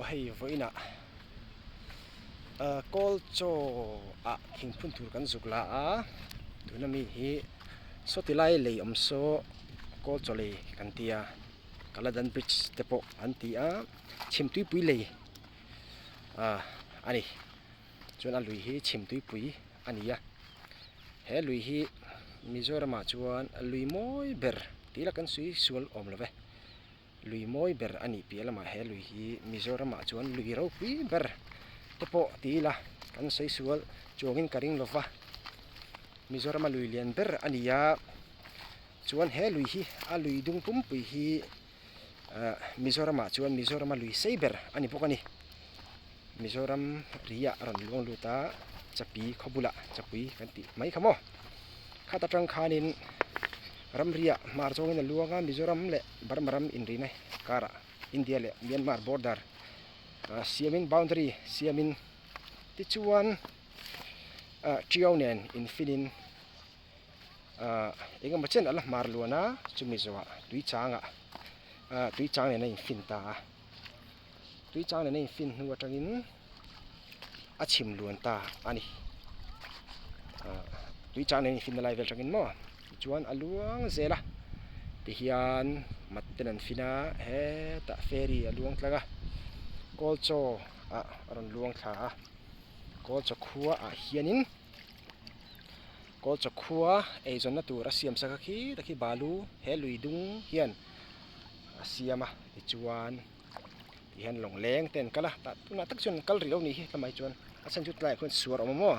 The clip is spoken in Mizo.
hei vawiinah ah kawl chaw ah thingphun tur kan zuk la a tuna mi hi sawti lai lei awm saw kawl chaw lei kan tia kaladan bridge te pawh an ti a chhimtuipui lei ah a ni chuan a lui hi chhimtuipui a ni a he lui hi Mizoramah chuan lui mawi ber tih ila kan sawi sual awm lo ve. Lui mawi ber a nih piah lamah he lui hi Mizoramah chuan lui ropui ber te pawh ti ila kan sawi sual chuangin ka ring lova Mizorama lui lian ber a ni a chuan he lui hi a lui dung pumpui hi ah Mizoramah chuan Mizorama lui sei ber a ni bawk a ni. Mizoram ri ah a rawn luang lut a chapi khaw bulah chapui kan tih mai kha maw khat atang khanin ramri ah hmar zawngin a luang a Mizoram leh Burma ram inrina karah India leh Myanmar border ah siamin boundary siamin tichuan ah Tiau nen infinin ah engemaw chen a la hmar luan a chumi zawhah tui changah ah tui chang nen a infin ta a. Tui chang nen a infin hnu atangin a chhim luan ta a ni ah tui chang nen a infin na lai vel atangin maw tichuan a luang zel a tihian mat ten an fin a hetah ferry a luang tlang a kawl chaw ah a rawn luang thla a kawl chaw khua ah hianin kawl chaw khua eizawnna tur a siam sak a khi tak hi balu he lui dung hian a siam a tichuan ti hian lawng leng te an kal a tah tunah tak chuan an kal rih lo a nih hi tlamaih chuan a chhan chu tlaiah khuan suar a awm a maw.